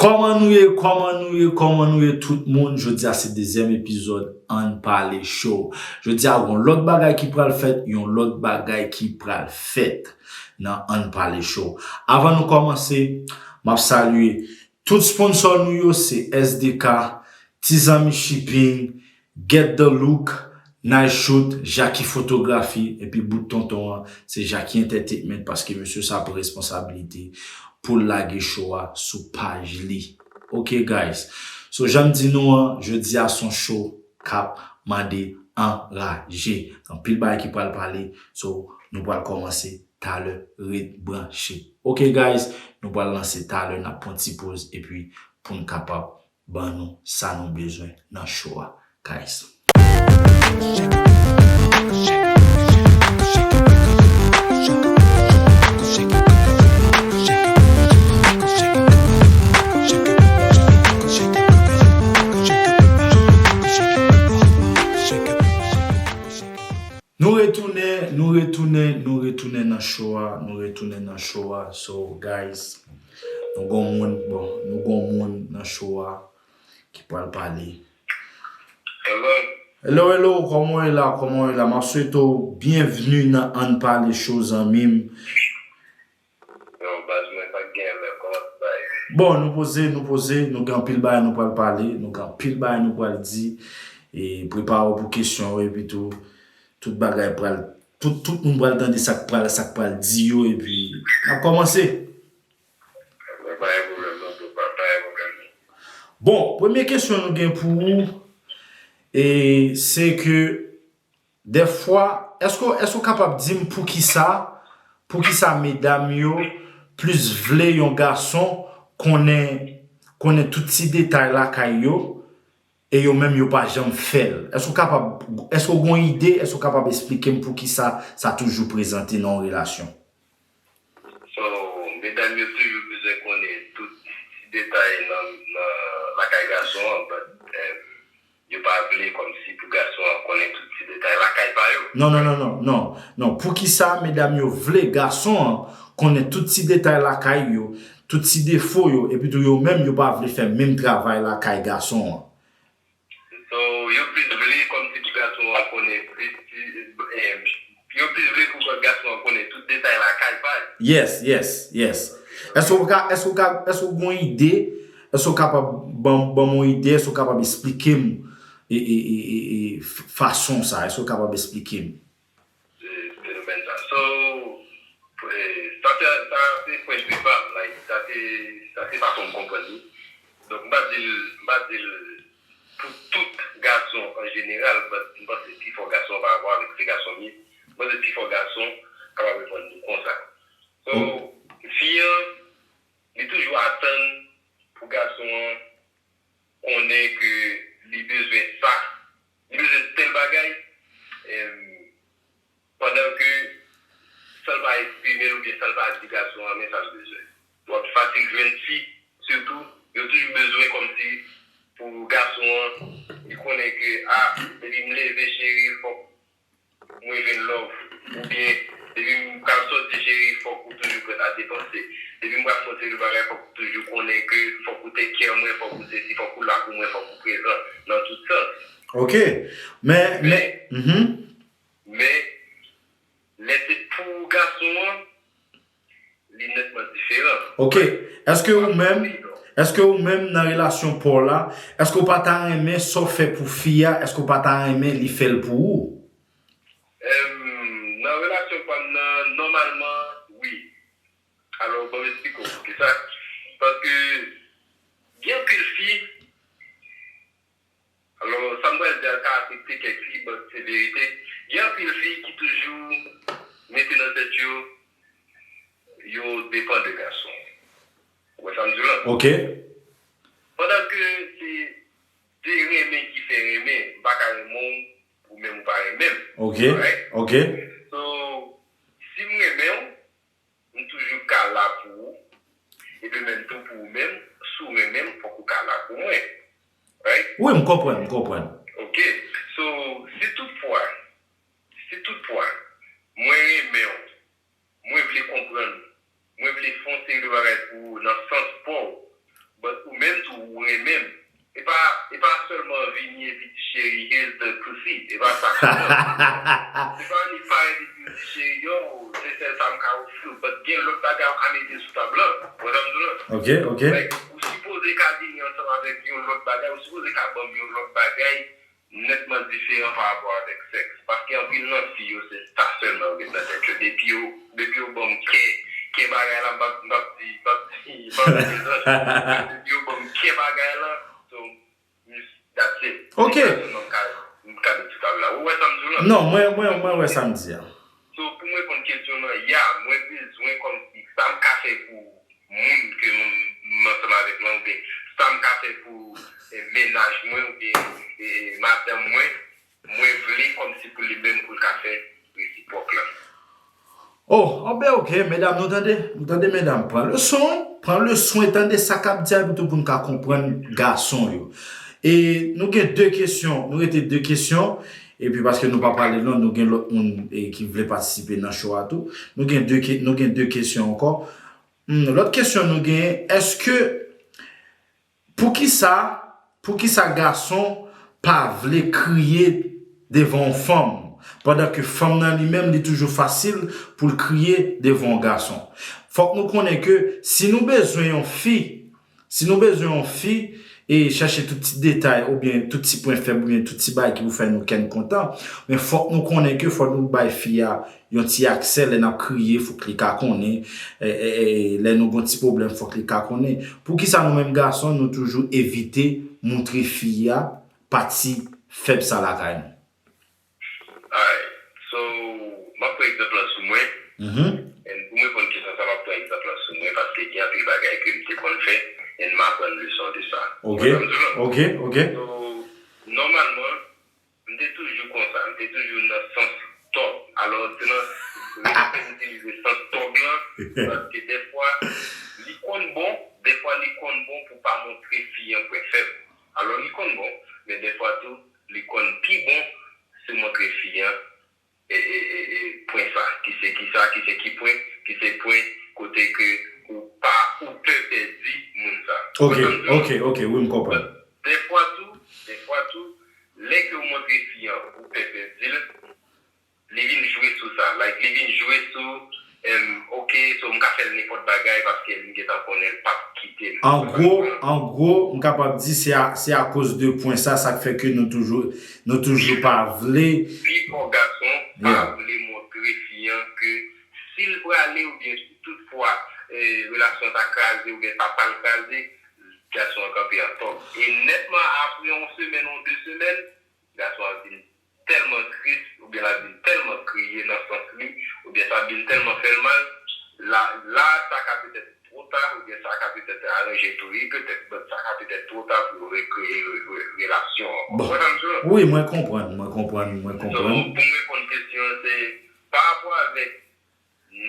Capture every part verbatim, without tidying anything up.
Kòman nou ye, kòman nou ye, kòman nou ye tout moun? Jodi a se dezyèm epizòd Ann Pale Show. Jodi a yon lòt bagay ki pral fèt, yon lòt bagay ki pral fèt nan Ann Pale Show. Avan nou kòmanse, m ap salye tout sponsò nou yo, se S D K, Ti Zanmi Shipping, Get the Look, Nice Shoot, Jackie Fotografi, epi bout tonton an, se Jackie Entertainment, paske mesye sa pran responsabilite pou l lage show a sou paj li. Ok, guys. So, jan m di nou an, jodi a se yon show k ap mande anraje. Anpil bagay ki pral pale, so, nou pral kòmanse talè, ret branche. Ok, guys, nou pral lanse talè, n ap pran ti poz, epi pou n kapab ban nou sa nou bezwen nan show a, guys. Nou retounen, nou retounen, nou retounen nan show a, nou retounen nan show a. So, guys, nou gon moun, bon, nou gon moun nan show a ki pral pale. Hello. Hello, hello, kòman w ye la? Kòman w ye la? M ap swete w byenvni nan Ann Pale Show, zanmi m. Yo, baz mwen, sa k genyen menm? Kòman tout bagay ye? Bon, nou poze, nou poze, nou gen anpil bagay nou pral pale, nou gen anpil bagay nou pral di. E prepare w pou kesyon yo, epi tou, tout bagay pral, tout, tout moun pral tande sa k pral, sa k pral di yo, epi n ap kòmanse. Pa gen pwoblèm, non, bro, pa, pa gen pwoblèm, non. Bon, premye kesyon nou gen pou ou, e, se ke dèfwa, èske, èske w kapab di m poukisa, poukisa medam yo plis vle yon gason konnen, konnen tout ti detay lakay yo, e yo menm yo pa janm fè l? Èske w kapab, èske w gen yon ide, èske w kapab esplike m poukisa sa toujou prezante nan yon relasyon? So, medam yo toujou bezwen konnen tout ti detay nan, nan lakay gason an, but, em, yo pa vle kòmsi pou gason an konnen tout ti detay lakay pa yo. Non, non, non, non, non, non. Poukisa medam yo vle gason an konnen tout ti detay lakay yo, tout ti defo yo, epi tou yo menm yo pa vle fè menm travay lakay gason an? So, yo plis vle kòmsi pou gason an konnen plis ti, eh, yo plis vle pou gason an konnen tout detay lakay pa yo. Yes, yes, yes. Èske w ka, èske w ka, èske w gen yon ide? Èske w kapab ban, ban m yon ide? Èske w kapab esplike m e, e, e, e, e, f-, fason sa? Èske w kapab esplike m? E, fenomèn sa. So, e, sa se, sa se pwen de vi pa m, like, sa se, sa se fason m konprann li. Donk, m pa di l, m pa di l pou tout gason an jeneral, but m panse pifò gason pa rapò avèk se gason m ye. M panse pifò gason kapab reponn nou konsa. So, fi an, li toujou atann pou gason an konnen ke li bezwen sa, li bezwen tèl bagay, em, pandan ke san l pa eksprime l oubyen san l pa di gason an men sa l bezwen. W ap fasil jwenn fi, sitou, yo toujou bezwen kòmsi pou gason an, li konnen ke, a, depi m leve, cheri, fòk mwen jwenn love. Oubyen, depi m pral sòti, cheri, fòk ou toujou prèt a depanse. Depi m pral fè yon seri de bagay, fòk ou toujou konnen ke fòk ou take care mwen, fòk ou sesi, fòk ou la pou mwen, fòk ou prezan nan tout sans. Ok. Men, men, mhm. Men, lè se pou gason an, li nètman diferan. Ok. Èske ou menm, èske ou menm nan relasyon pa w la, èske w pa ta renmen sa w fè pou fi a, èske w pa ta renmen li fè l pou ou? Em, nan relasyon pa m nan, nòmalman, wi. Alò, ban m esplike w poukisa. Paske gen anpil fi, alò, sa m pral di a ka afekte kèk fi, but se verite. Gen anpil fi ki toujou mete nan tèt yo, yo depann de gason. Ou wè sa m di w la? Ok. Pandan ke se de renmen ki fè renmen, m pa ka renmen w, ou menm ou pa renmen m. Ok, right? Ok. So, si m renmen w, m toujou ka la pou ou. E de menm tou pou ou menm, si w renmen m, fòk ou ka la pou mwen. Right? Wi, m konprann, m konprann. Ok. So, si toutfwa, si toutfwa, mwen renmen w, mwen vle konprann, mwen vle fè yon seri de bagay pou ou nan sans pa w, but ou sèlman vini epi di cheri, here's the pussy. E pa sa sèlman. Se pa vin parèt epi di cheri, yo, se sèl sa m ka ofri w. But gen lòt bagay ou ka mete sou tab la. Ou wè sa m di w la? Ok, ok. Like, ou sipoze ka vini ansanm avèk yon lòt bagay, ou sipoze ka ban m yon lòt bagay nètman diferan pa rapò avèk sèks. Paske anpil nan fi yo, se sa sèlman yo gen nan tèt yo. Depi yo, depi yo ban m kè, kè bagay la, m p ap, m p ap di, m p ap di, m p ap di mezanj. Depi yo ban m kè bagay la, so, that's it. Ok. Se sa sèlman m ka, m ka met sou tab la. Ou wè sa m di w la? Non, mwen, mwen, mwen wè sa m di a. So, pou m reponn kesyon nan, ya, mwen bezwen kòmsi sa m ka fè pou moun ke m, m ansanm avèk lan, oubyen sa m ka fè pou eh, mennaj mwen, oubyen eh, madanm mwen, mwen vle kòmsi pou li menm pou l ka fè resipwòk la. Oh, anben ok, medam, nou tande? Nou tande, medam? Pran leson, pran leson e tande sa k ap di a pito pou n ka konprann gason yo. E nou gen de kesyon, nou rete de kesyon, epi paske nou pa pale non, nou gen lòt moun e, ki vle patisipe nan show a tou. Nou gen de, ke- nou gen de kesyon ankò. Hmm, lòt kesyon nou genyen, èske, poukisa, poukisa gason pa vle kriye devan yon fanm, pandan ke fanm nan li menm, li toujou fasil pou l kriye devan yon gason? Fòk nou konnen ke si nou bezwen yon fi, si nou bezwen yon fi, e chèche tout ti detay, oubyen tout ti pwen fèb, oubyen tout ti bagay ki pou fè nou kè n kontan, men fòk nou konnen ke fòk nou bay fi a yon ti aksè, lè n ap kriye, fòk li ka konnen, e, e, e, lè nou gen ti pwoblèm, fòk li ka konnen. Poukisa nou menm gason, nou toujou evite montre fi a pati fèb sa lakay nou? Alright. So, m ap pran egzanp lan sou mwen. Mhm. And pou m reponn kesyon sa, m ap pran egzanp lan sou mwen, paske gen anpil bagay ke m te konn fè, and m aprann leson de sa. Ok, Ou wè sa m di w la? Ok, ok. So, nòmalman, m te toujou konsa, m te toujou nan sans tòg. Alò, se nan, m te itilize sans tòg lan, paske dèfwa, li konn bon, dèfwa li konn bon pou pa montre fi an pwen fèb. Alò, li konn bon, men dèfwa tou, li konn pi bon si w montre fi an e, e, e, e, pwen sa. Ki se ki sa, ki se ki pwen, ki se pwen kote ke ou pa, ou pè pèdi moun sa. Ok, ok, ok, wi, m konprann. Dèfwa tou, dèfwa tou, lè ke w montre fi an, ou pè pèdi l, li vin jwe sou sa. Like, li vin jwe sou, em, ok, so m ka fè l nenpòt bagay paske m gentan konnen l p ap kite m. An gwo, an gwo, m kapab di se a, se akoz de pwen sa, sa k fè ke nou toujou, nou toujou pa vle. Pifò gason pa Yeah. vle montre fi an ke si l prale oubyen si toutfwa eh, relasyon an ta kraze oubyen ta pral kraze, gason an kanpe an tòg. E nètman apre yon semèn ou de semèn, gason an vin tèlman tris oubyen l ap vin tèlman kriye nan sans li, oubyen sa vin tèlman fè l mal, la, la sa ka petèt two ta, oubyen sa ka petèt aranje tou, e petèt, but sa ka petèt two ta pou yo rekreye re- re- relasyon an. Bon. Ou konprann sa m di w? Wi, mwen konprann, mwen konprann, mwen So, konprann. pou m reponn kesyon an, se pa rapò avèk,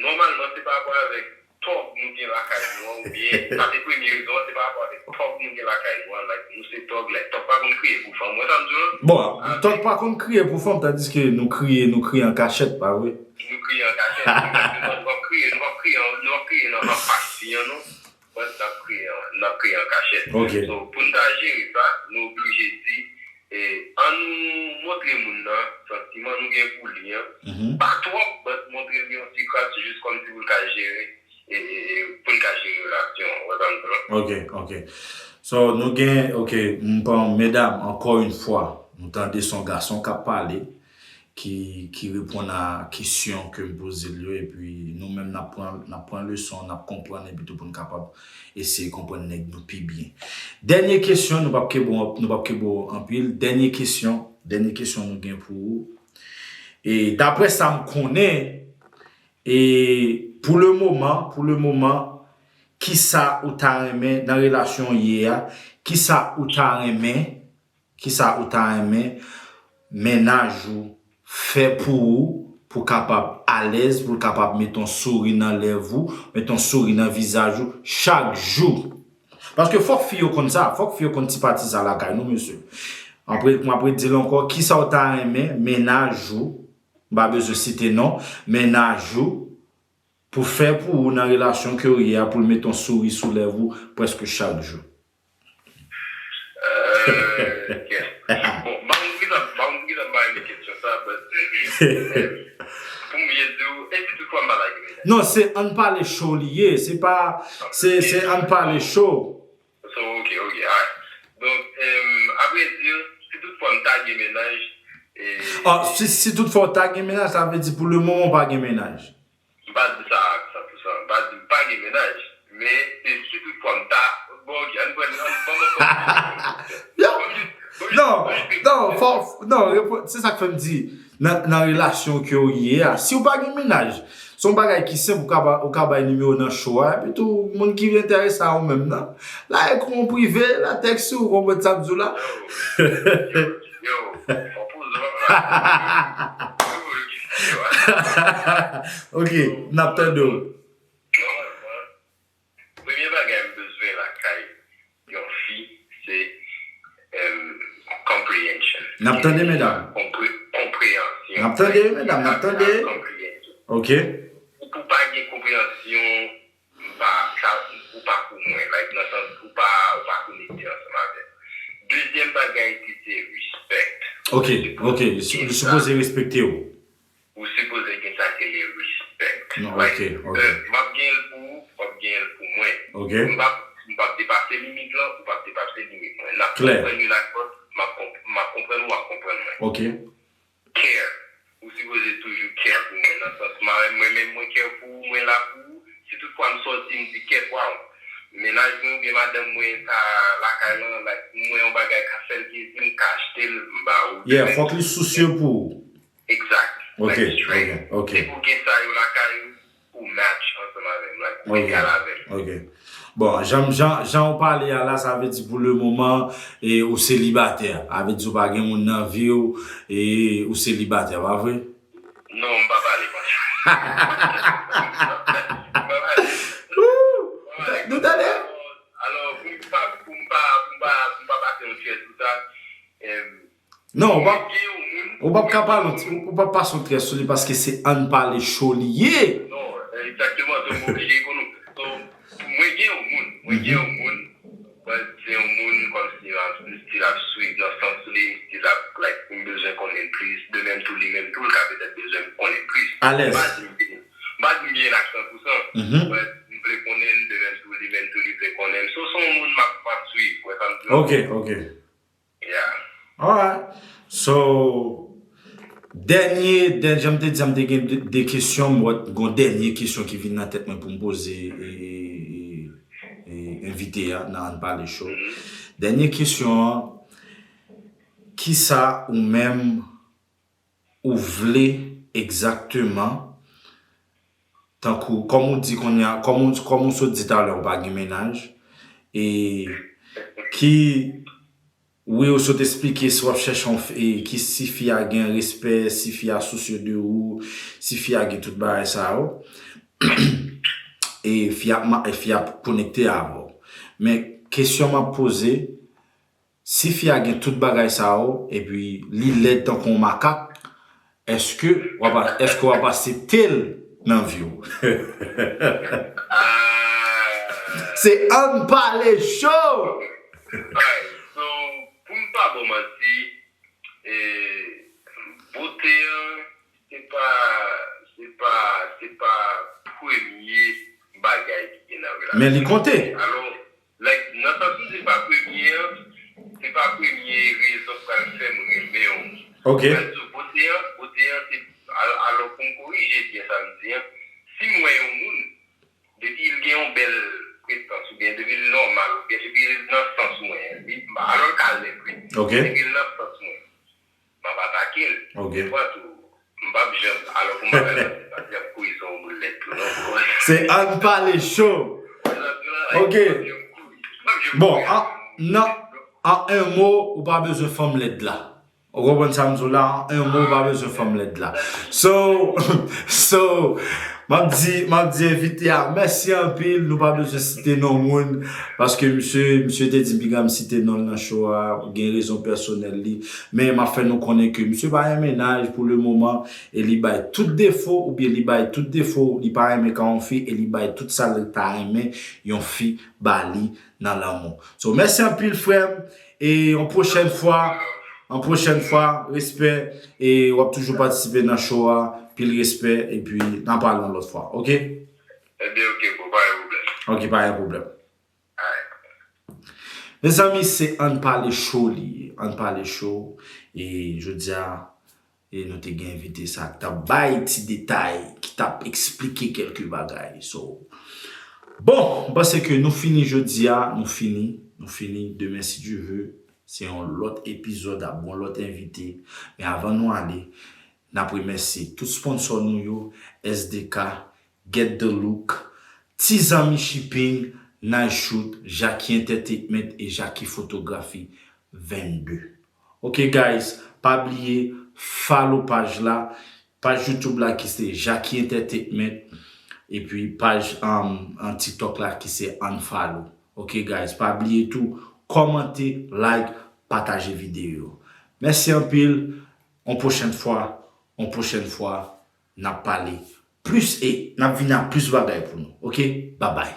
nòmalman, se pa rapò avèk tòg nou gen lakay nou an, oubyen, sa se premye rezon an, se pa rapò avèk tòg nou gen lakay nou an, like, nou se tòg, like, tòg pa konn kriye pou fanm, ou wè sa m di w? Bon, tòg pa konn kriye pou fanm, tandiske nou kriye, nou kriye an kachèt, pa vre? Nou kriye an kachèt, egzakteman, nou p ap kriye, nou p ap kriye, nou p ap kriye nan anfas fi an, non. But n ap kriye an, n ap kriye an kachèt. Ok. So, pou n ta jere sa, nou oblije di, eh, ann nou montre moun nan santiman nou gen pou li an. Mhm. Pa twòp, but montre l yon ti kras, jis kòmsi pou l ka jere, e, e, e, pou l ka jere relasyon an. Ou wè sa m di w la? Ok, ok. So, nou gen, ok, m pran medam, ankò yon fwa, nou tande se yon gason k ap pale, ki, ki reponn a kesyon ke m poze l yo, epi nou menm n ap pran, n ap pran leson, n ap konprann, epi tou pou n kapab eseye konprann nèg nou pi byen. Dènye kesyon, nou p ap kenbe w, nou p ap kenbe w anpil. Dènye kesyon, dènye kesyon nou gen pou ou. E daprè sa m konnen, e pou le moman, pou le moman, kisa ou ta renmen nan relasyon w ye a, kisa ou ta renmen, kisa ou ta renmen mennaj ou fè pou ou, pou kapab alèz, pou l kapab met yon souri nan lèv ou, met yon souri nan vizaj ou chak jou. Paske fòk fi yo konn sa, fòk fi yo konn ti pati sa lakay nou, mesye. Apre, m ap redi l ankò, kisa w ta renmen mennaj ou, m pa bezwen site non, mennaj ou, pou fè pou ou nan relasyon ke w ye a, pou l met yon souri sou lèv ou prèske chak jou? Euh, Euh, yes. Bon, ba m ki sa, ba m ki sa m pa renmen kesyon sa, but, eh, pou m byen di w, e si toutfwa m pa lage mennaj? Non, se ann pale show li ye, se pa, se, se ann pale show. So, ok, ok, alright. Donk, em, apre di, si toutfwa m ta gen mennaj, e Ah, si, si toutfwa w ta gen mennaj, sa vle di pou le moman w pa gen mennaj. M pa di sa ak san pou san. M pa di m pa gen mennaj. Men, e si toutfwa m ta, bon, ok, ann pran, ann, ban mwen pran. Yo, non, non, fò, non, repo- se sa k fè m di, nan, nan relasyon ke w ye a, si w pa gen mennaj, se yon bagay ki senp, ou ka ba- ou ka bay nimewo nan show a, epi tou, moun ki enterese a ou menm nan, la ekri w prive, la tèks ou, ou konprann sa m di w la? Yo, yo, yo, fò poze w la. Yo, yo, yo. Ok, n ap tande w. Nòmalman, premye bagay m bezwen lakay yon fi, se, em, comprehension. N ap tande, medam. Konpre- konpreyansyon. N ap tande, medam, n ap tande. Comprehension. Ok. Ou pou pa gen konpreyansyon, m pa, sa, ou pa pou mwen. Like, nan sans, ou pa, ou pa konekte ansanm avè m. Dezyèm bagay ki se respect. Ok, ok. Li sipoze respekte w. Ou sipoze gen sa ki rele respect. Non, like, ok, ok. Euh, m ap gen l pou ou, w ap gen l pou mwen. Ok. M p ap, m p ap depase limit lan, ou p ap depase limit mwen. N ap konprann youn ak lòt, m ap konp- m ap konprann ou, w ap konprann mwen. Ok. Care. Ou sipoze toujou care pou mwen, nan sans, mwen menm mwen care pou ou, mwen la pou ou. Si toutfwa m sòti, m di kèt, waw, mennaj mwen oubyen madanm mwen ka lakay lan, like, m wè yon bagay ka fè l plezi, m ka achte l, m ba ou. Yeah, fòk li sousye pou ou. Exact. Ok, like, straight. Ok, ok. Se pou gen sa yo lakay ou, pou match ansanm avè m, like, pou egal avè m. Ok. Bon, jan, jan, jan w pale a la, sa vle di pou le moman, e, ou selibatè. Sa vle di ou pa gen moun nan vi w, e ou selibatè, pa vre? Non, m pa pale, man. M pa pale. Ooh! Nou tande? Alò, pou m pa, pou m pa, pou m pa, pou m pa pase yon tjè sou sa, em, Non, ou p ap, ou p ap ka pale, ou, ou p ap pase yon tjè sou li paske se ann pale show li ye. Non, egzakteman, donk m oblije ekonomik. So, mwen gen yon moun, mwen gen yon moun, but se yon moun kòmsi, ah, m still ap swiv nan sans li, m still ap, like, m bezwen konnen plis, de menm tou li menm tou, l ka petèt bezwen konnen plis. Alèz. M pa di m gen, m pa di m gen l ak san pou san, but m vle konnen l, de menm tou li menm tou li vle konnen m. So, se yon moun m ap, m ap swiv, ou wè sa m di w? Ok, ok. Yeah. Alright. So, dènye, dènye, jan m te di, m te gen de, de kesyon, m wè gon dènye kesyon ki vin nan tèt mwen pou m poze, e, e, e, e, envite a nan Ann Pale Show. Dènye kesyon an, kisa ou menm ou vle egzakteman, tankou, kòm ou di kounye a, kòm ou, kòm ou sot di talè, ou pa gen mennaj, e ki, wi, ou sot esplike si w ap chèche yon fi, e ki si fi a gen respè, si fi a sousye de ou, si fi a gen tout bagay sa yo, e fi a, e fi a konekte avè w. Men kesyon m ap poze, si fi a gen tout bagay sa yo, epi li lèd tankou yon makak, èske w ap, èske w ap aksepte l nan vi w? Ah. Se Ann Pale Show! Alright, so, pou m pa ba w manti, e, bote an, se pa, se pa, se pa premye bagay ki gen nan relasyon. Men li konte. Alò, like, nan sans li, se pa premye an, se pa premye rezon k pral fè m renmen yon moun. Ok. Mwen di w, bote an, bote an, se, al- alò, pou m korije byen sa m di an, si m wè yon moun, depi l gen yon bèl prestans, oubyen depi l nòmal, oubyen depi l nan sans mwen, li, alò l ka lèd, wi. Ok. Depi l nan sans mwen, m ap atake l. Ok. Ou konprann tou, m p ap janm, alò pou m pa fè sa, m p ap janm kouri sou yon moun lèd tou, non. Se Ann Pale Show. Ok. Bon, an, nan, an en mo, ou pa bezwen fanm lèd la. Ou konprann sa m di w la? An yon mo, ou pa bezwen fanm lèd la. So, so, m ap di, m ap di envite a mèsi anpil. Nou pa bezwen site non moun, paske misye, misye te di m piga m site non l nan show a, gen rezon pèsonèl li. Men m ap fè nou konnen ke misye pa renmen Naj pou le moman, e li bay tout defo, oubyen li bay tout defo li pa renmen kan yon fi, e li bay tout sa l ta renmen yon fi ba li nan lanmou. So, mèsi anpil, frè m. E yon pwochèn fwa, yon pwochèn fwa, respè. E w ap toujou patisipe nan show a, pil respè. Epi, n a pale yon lòt fwa, oke? Ebyen, oke, bro, pa gen pwoblèm. Oke, pa gen pwoblèm. Alright. Mezanmi, se Ann Pale Show li ye. Ann Pale Show. E jodi a, e nou te gen envite sa ki t ap bay ti detay, ki t ap eksplike kèlke bagay. So, bon, m panse ke nou fini jodi a, nou fini, nou fini. Demen, si Dye ve, se yon lòt epizòd ak yon lòt envite. Men avan nou ale, n ap remèsye tout sponsò nou yo, S D K, Get the Look, Ti Zanmi Shipping, Nice Shoot, Jackie Entertainment e Jackie Photography vennde. Ok, guys, pa bliye follow paj la, paj YouTube la ki se Jackie Entertainment, epi paj um, an TikTok la ki se Unfollow. Ok, guys, pa bliye tou, kòmante, like, pataje videyo. Mèsi anpil, on pwochèn fwa, on pwochèn fwa, n ap pale plis e n ap vini ak plis bagay pou nou. Ok, bye bye.